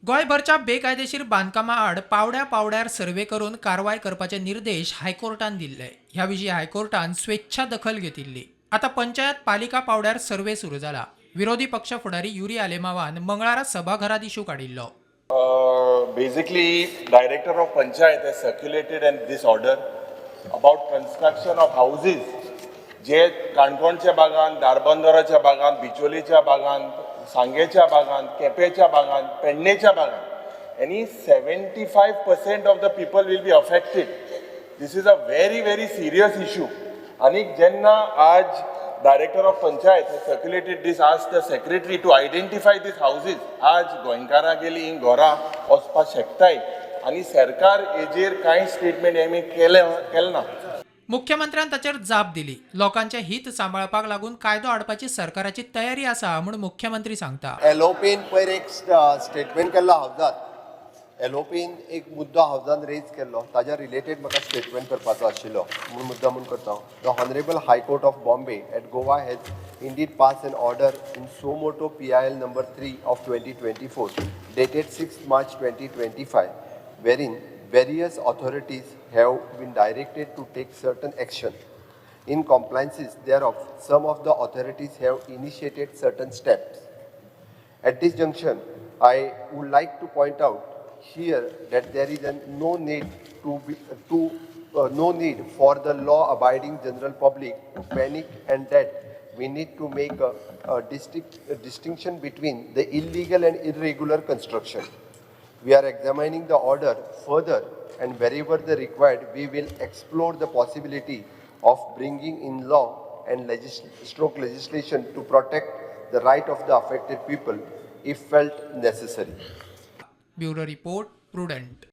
गोंयभरच्या बेकायदेशीर बांदकामां आड पावड्या पावड्यार सर्वे करून कारवाय करपाचे निर्देश हायकोर्टान दिल्ले. ह्या विशीं हायकोर्टान स्वेच्छा दखल घेतिल्ली. आतां पंचायत, पालिका पावड्यार सर्वे सुरू जाला. विरोधी पक्ष फुडारी युरी आलेमावान मंगळारा सभाघरात इशू काडिल्लो. Basically, Director of Panchayat has circulated and this order about construction of houses जे काणकोणच्या भागान, धारबंदराच्या भागान, बिचोलीच्या भागान, सांगेच्या भागान, केपेच्या भागान, पेडणेच्या भागान आनी 75% of the people will be affected. This is a very, very serious issue. आनी जेन्ना आज Director of Panchayat circulated this, ask the secretary to identify these houses, आज गोंयकारां गेली ही घरां वचपाक शकताय आनी सरकार हेजेर कांय स्टेटमेंट आमी केलें केलें ना. मुख्यमंत्र्यान ताचेर जाप दिली. लोकांचे हित सांबाळपाक लागून कायदो हाडपाची सरकाराची तयारी आसा म्हूण मुख्यमंत्री सांगता. एलओपीन पयर एक स्टेटमेंट केल्लो हावजात. एलओपीन एक मुद्दो हावजान रेज केल्लो, ताज्या रिलेटेड म्हाका स्टेटमेंट करपाचो आशिल्लो म्हूण मुद्दा म्हूण करता. The Honourable High Court of Bombay at Goa has indeed pass an order in suo motu PIL number 3 of 2024 dated 6 March 2025, wherein various authorities have been directed to take certain action. In compliances thereof, some of the authorities have initiated certain steps. At this junction, I would like to point out here that there is an no need to be to no need for the law-abiding general public to panic and that we need to make a distinction between the illegal and irregular construction. We are examining the order further and wherever the required, we will explore the possibility of bringing in law and stroke legislation to protect the right of the affected people if felt necessary. Bureau report, Prudent.